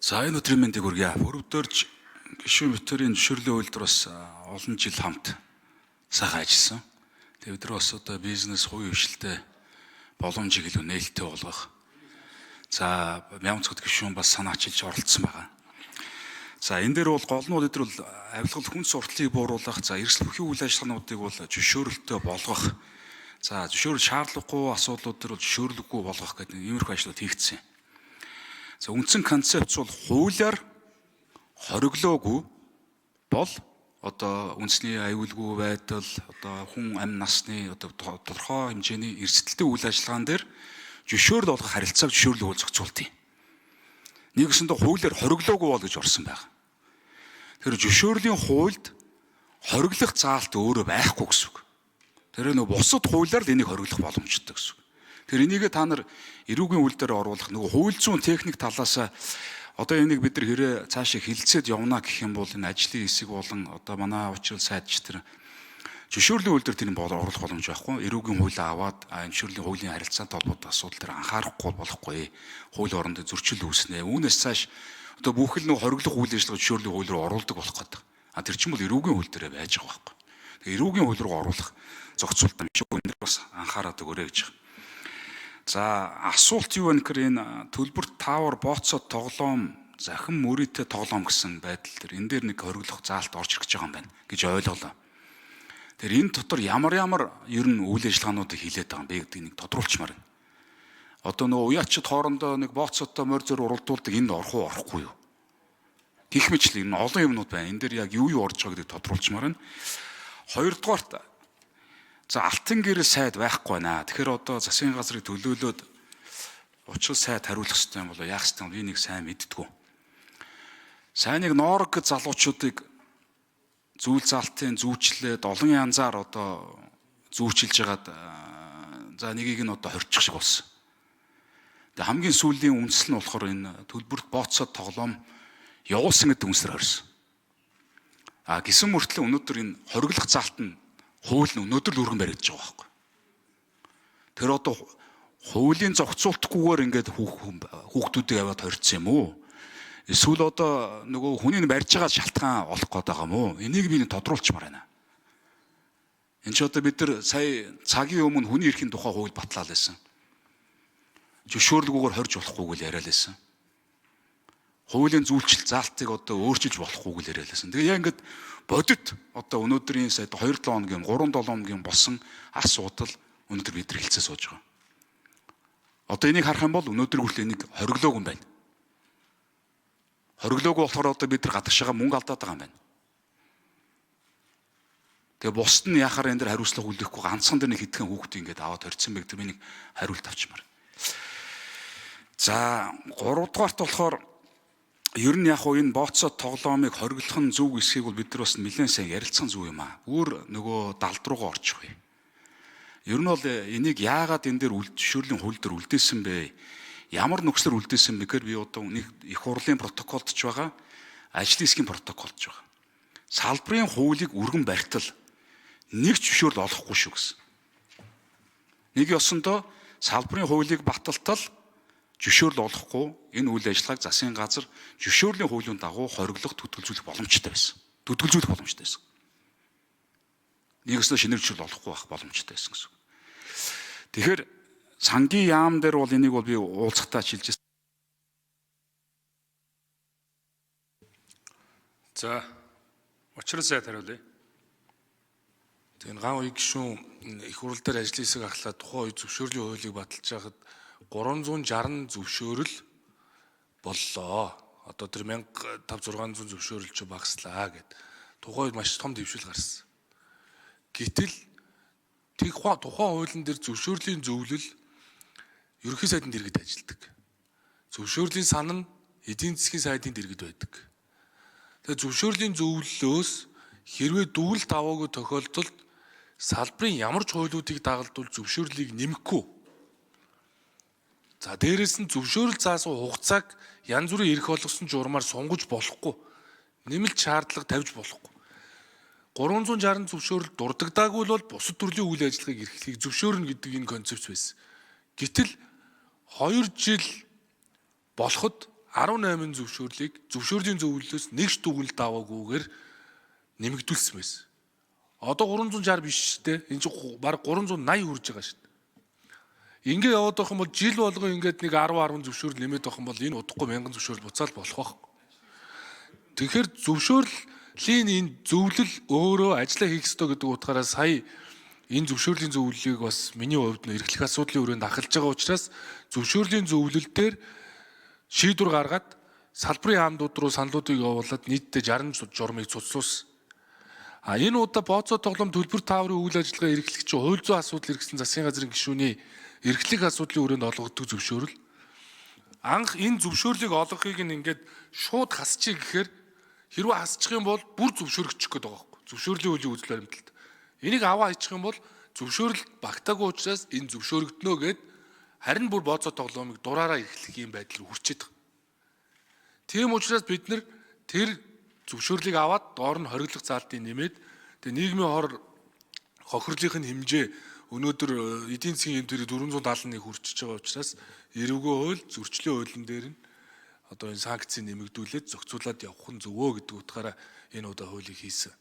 За, энэ өдрийн мэндийг хүргье. Пүрэвдөрж гишүүн Викторийн зөвшөөрлийн үйлдвэр бас олон жил хамт сайхан ажилласан. Тэгээ бид нар бас одоо бизнес хувийн хвшилтэй боломжийг илүү нээлттэй болгох. За, Мямцгад гишүүн бас санаачилж оролцсон байгаа. За, энэ дээр бол гол нь бол эдгээр бол авилгал хүн суртлыг бууруулах, за, эрсдэл бүхий үйл ажиллагаануудыг бол зөвшөөрөлтөй болгох. За, зөвшөөрөл шаардлагагүй асуудлууд дээр бол зөвшөөрлөггүй болгох гэдэг иймэрхүү ажлууд хийгдсэн. За, үндсэн концепц бол хуулиар хориглоогүй бол одоо үндэсний аюулгүй байдал, одоо хүн амь насны одоо тодорхой хэмжээний эрсдэлтэй үйл ажиллагаан дээр зөвшөөрөл олгох харилцааг зөвшөөрөл үйл зохицуулдаг. Нэгсэндээ хуулиар хориглоогүй бол гэж орсон байна. Тэр зөвшөөрлийн хуульд хориглох заалт өөрөө байхгүй гэсэн үг. Тэр нөгөө бусад хуулиар л энийг хориглох боломжтой гэсэн үг. Тэр энийгээ та нар эрүүгийн үйл дээр оруулах нөгөө хууль зүйн техник талаас одоо энийг бид нар хэрэг цаашаа хилцээд явна гэх юм бол энэ ажлын хэсэг болон одоо манай учрал сайдч тэр зөвшөөрлийн үйл дээр тэр оруулах боломж байхгүй. Эрүүгийн хуулиа аваад зөвшөөрлийн хуулийн харилцаатай холбоотой асуудал дээр анхаарахгүй болохгүй. Хууль орондоо зөрчил үүснэ. Үүнээс цааш одоо бүх л нөгөө хориглох үйл ажиллагаа зөвшөөрлийн хууль руу оруулдаг болох гэдэг. А тэр чинь бол эрүүгийн хууль дээр байж байгаа байхгүй. Тэгээ эрүүгийн хууль руу оруулах зохицуулт юм шиг энэ бас анхаарат өгөөрэй гэж байна. За, асуулт юу вэ гэхээр энэ төлбөрт таавар бооцоо тоглоом, захин мөрийтэй тоглоом гэсэн байдал дээр энэ дээр нэг хориглох заалт орж ирэх гэж байгаа юм байна гэж ойлголоо. Тэр энэ дотор ямар ямар ер нь үйл ажиллагаануудыг хилээд байгаа юм бэ гэдгийг нэг тодруулчмаар байна. Одоо нөгөө уяачд хоорондоо нэг бооцоотой морь зөр уралдуулдаг энд орох уу орохгүй юу? Гэх мэтлээ энэ олон юмнууд байна. Энэ дээр яг юу юу орж байгаа гэдгийг тодруулчмаар байна. Хоёрдугаарт, за, алтан гэрэл сайд байхгүй байна. Тэгэхээр одоо засгийн газрыг төлөөлөөд учрал сайд хариулах хэрэгтэй юм болоо яах хэрэгтэй юм би нэг сайн мэддэггүй. Сайн нэг ноорог гэж залуучуудыг зүйл залтын зүүчлээд олон янзаар одоо зүүчилж хагаад, за, нэгийг нь одоо хорчих шиг болсон. Тэгээ хамгийн сүүлийн үндсэл нь болохоор энэ төлбөрт бооцоод тоглоом явуулсан гэдэг үндсээр хорьсон. А гисэн мөртлөө өнөөдөр энэ хориглох заалт нь хууль нь өнөөдөр л өргөн баригдаж байгаа байхгүй. Тэр одоо хуулийн зохицуултгүйгээр ингээд хүүхдүүдийг аваад хорьсон юм уу? Эсвэл одоо нөгөө хүний барьж байгаа шалтгаан олох гээд байгаа юм уу? Энийг би тодруулчмаар байна. Энд чи одоо бид нар сая цагийн өмнө хүний эрхийн тухай хууль батлаа л байсан. Зөвшөөрлгүйгээр хорж болохгүй гэж яриа л байсан. Хуулийн зүйлчил заалтыг одоо өөрчилж болохгүй гэж яриа л байсан. Тэгээ яг ингээд бодит одоо өнөөдрийн сая 2-7 хоногийн 3-7 хоногийн болсон асуудал өнөөдөр бид нар хэлцээ сууж байгаа. Одоо энийг харах юм бол өнөөдөр хүртэл энийг хориглоогүй юм байна. Хориглоогүй болохоор одоо бид нар гадагшаага мөнгө алдаад байгаа юм байна. Тэгээ бусд нь яхаар энэ дэр хариуцлага хүлээхгүй ганцхан дээр нэг хэдхэн хүүхдийг ингээд аваад хорьсон бэ гэдэг би нэг хариулт авчмаар. За, гуравдугаарт болохоор ер нь яг хуу энэ бооцоо тоглоомыг хориглох нь зөв эсхийг бол бид нар бас нэлээд сайн ярилцсан зүг юм аа. Өөр нөгөө далд руугаа орчих вэ. Ер нь бол энийг яагаад энэ дээр зөвшөөрлийн хууль дээр үлдээсэн бэ? Ямар нөхцлөөр үлдээсэн бэ гэхээр би одоо нэг их хурлын протоколд ч байгаа, ажлын хэсгийн протоколд ч байгаа. Салбарын хуулийг өргөн барьтал нэг зөвшөөрөл олохгүй шүү гэсэн. Нэг ёсондоо салбарын хуулийг баталтал зөвшөөрөл олохгүй энэ үйл ажиллагааг засгийн газар зөвшөөрлийн хуулийн дагуу хориглох, төтгөлзүүлэх боломжтой байсан. Төтгөлзүүлэх боломжтой байсан. Нэгсээ шинээр зөвшөөрөл олохгүй байх боломжтой байсан гэсэн үг. Тэгэхээр сангийн яам дээр бол энийг бол би уулзахтаа шилжсэн. За, учрал сайд хариулъя. Тэгээ ган үе гишүүн их хурл дээр ажлын хэсэг ахлаа тухайн үе зөвшөөрлийн хуулийг баталж байхад 360 зөвшөөрөл боллоо. Одоо тэр 1500 600 зөвшөөрөл чи багслаа гэд. Тухайн үед маш том дэвшил гарсан. Гэтэл тухайн хуулийн дээр зөвшөөрлийн зөвлөл ерөнхий сайдын дэргэд ажилладаг. Зөвшөөрлийн сан нь эдийн засгийн сайдын дэргэд байдаг. Тэгээ зөвшөөрлийн зөвлөлөөс хэрвээ дүгнэлт аваагүй тохиолдолд салбарын ямар ч хуулиудыг дагалдвал зөвшөөрлийг нэмэхгүй. За, дээрэс нь зөвшөөрөл заасан хугацааг янз бүрийн эрх олгосон журмаар сунгаж болохгүй. Нэмэлт шаардлага тавьж болохгүй. 360 зөвшөөрөл дурддаггүй бол бусад төрлийн үйл ажиллагааг эрхлэхийг зөвшөөрнө гэдэг энэ концепц байсан. Гэтэл 2 жил болоход 18 зөвшөөрлийг зөвшөөрлийн зөвлөлөөс нэг ч дүгнэлт аваагүйгээр нэмэгдүүлсэн байсан. Одоо 360 биш шүү дээ. Энэ чинь бараг 380 хүрж байгаа шүү дээ. Ингээ яваад байх юм бол жил болгон ингээд нэг 10 10 зөвшөөрөл нэмээд байх юм бол энэ удахгүй 1000 зөвшөөрөл буцаал болох байх. Тэгэхээр зөвшөөрлийн энэ зөвлөл өөрөө ажиллаа хийх ёстой гэдэг утгаараа сая энэ зөвшөөрлийн зөвлөлийг бас миний хувьд нь эрхлэх асуудлын өрөөнд ахалж байгаа учраас зөвшөөрлийн зөвлөл дээр шийдвэр гаргаад салбарын яамдууд руу саналуудыг явуулаад нийтдээ 60 журмыг цуцлуулсан. А энэ удаа бооцоо тоглоом төлбөр тааврын үйл ажиллагаа эрхлэгч хууль зүйн асуудал эргэсэн засгийн газрын гишүүний эрхлэх асуудлын өрөөнд олгогддог зөвшөөрөл. Анх энэ зөвшөөрлийг олгохыг нь ингээд шууд хасчих гэхээр хэрвээ хасчих юм бол бүр зөвшөөрөгчих гээд байгаа байхгүй. Зөвшөөрлийн үеийн үзэл баримтлалт. Энийг аваа хийчих юм бол зөвшөөрөл багтаагүй учраас энэ зөвшөөрөгднө гэд харин бүр бооцоо тоглоомыг дураараа эрхлэх юм байдал руу хүрчээд байгаа. Тийм учраас бид нэр тэр зөвшөөрлийг аваад доор нь хориглох заалтыг нэмээд тэгээ нийгмийн хор хохирлынх нь хэмжээ өнөөдөр эдийн засгийн хэмжээгээр 471 хүрчиж байгаа учраас эрвгөө хууль зөрчлийн хуулийн дээр нь одоо энэ санкцыг нэмэгдүүлээд зохицуулаад явах нь зөвөө гэдэг утгаараа энэ удаа хуулийг хийсэн.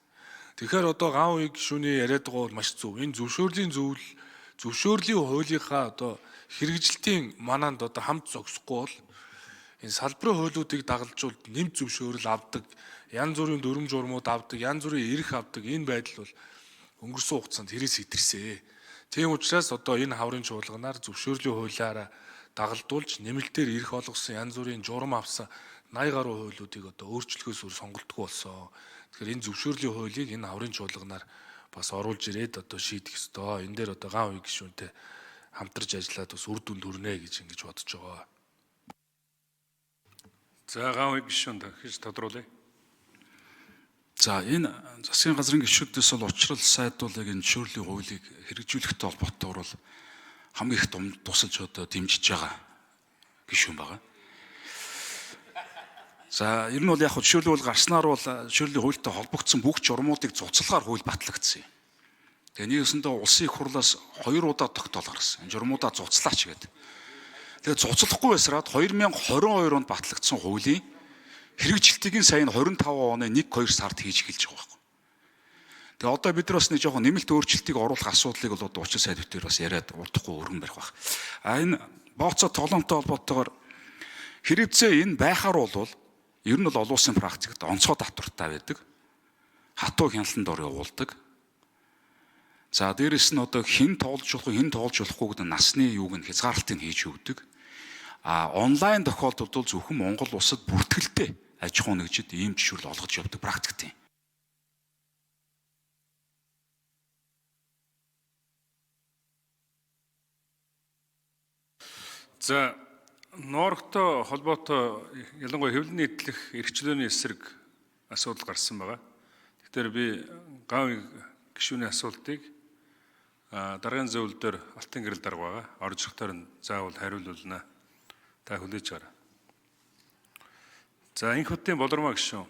Тэгэхээр одоо ган үеиг гишүүний яриад байгаа бол маш зөв. Энэ зөвшөөрлийн зөвлөл зөвшөөрлийн хуулийнхаа одоо хэрэгжилтийн манаанд одоо хамт зогсохгүй бол энэ салбарын хуулиудыг дагалжуулд нэмт зөвшөөрөл авдаг, янз бүрийн дүрм журмууд авдаг, янз бүрийн эрх авдаг энэ байдал бол өнгөрсөн хугацаанд хэрээс хэтэрсээ. Тийм учраас одоо энэ хаврын чуулганаар зөвшөөрлийн хуулиараа дагалдуулж нэмэлтээр эрх олгосон янз бүрийн журам авсан 80 гаруй хуулиудыг одоо өөрчлөхөөс өөр сонголтгүй болсон. Тэгэхээр энэ зөвшөөрлийн хуулийг энэ хаврын чуулганаар бас оруулж ирээд одоо шийдэх ёстой. Энэ дээр одоо ган үе гишүүнтэй хамтарч ажиллаад бас үр дүнд хүрнэ гэж ингэж бодож байгаа. За ган үе гишүүн дахиж тодруулъя. За энэ засгийн газрын гишүүдээс бол учрал сайд бол яг энэ зөвшөөрлийн хуулийг хэрэгжүүлэхтэй холбоотойгоор бол хамгийн их тусалж одоо дэмжиж байгаа гишүүн байгаа. За ер нь бол яг зөвшөөрлийн хууль гарснаар бол зөвшөөрлийн хуультай холбогдсон бүх журмуудыг цуцлахаар хууль батлагдсан юм. Тэгээ нэг ёсондоо улсын их хурлаас 2 удаа тогтоол гаргасан. Энэ журмуудаа цуцлаач гэдэг. Тэгээ цуцлахгүй байсраад 2022 онд батлагдсан хуулийн хэрэгжилтийг нь сая 25 оны 1 2 сард хийж эхэлж байгаа байхгүй. Тэгээ одоо бид нар бас нэг жоохон нэмэлт өөрчлөлтийг оруулах асуудлыг бол одоо учир сайд битээр бас яриад удахгүй өргөн барих байх. А энэ бооцоо тоглоомтой холбоотойгоор хэрэгцээ энэ байхаар бол ер нь бол олон улсын практикт онцгой татвартай байдаг. Хатуу хяналт дор явуулдаг. За дээрэс нь одоо хэн тоглож болох вэ, хэн тоглож болохгүй гэдэг насны юуг нь хязгаарлалтыг хийж өгдөг. А онлайн тохиолдолд бол зөвхөн Монгол улсад бүртгэлтэй аж ахуй нэгжид ийм зөвшөөрөл олгож явдаг практикт юм. За ноорогтой холбоотой ялангуяа хэвлэл нийтлэх эрхчлөөний эсрэг асуудал гарсан байгаа. Тэгэхээр би гав гишүүний асуултыг дараагийн зөвлөл дээр алтан гэрэл дарга байгаа. Орж ирэхдээ нь заавал хариулуулна. Та хүлээж аваарай. За инх хотын болормоо гишүүн.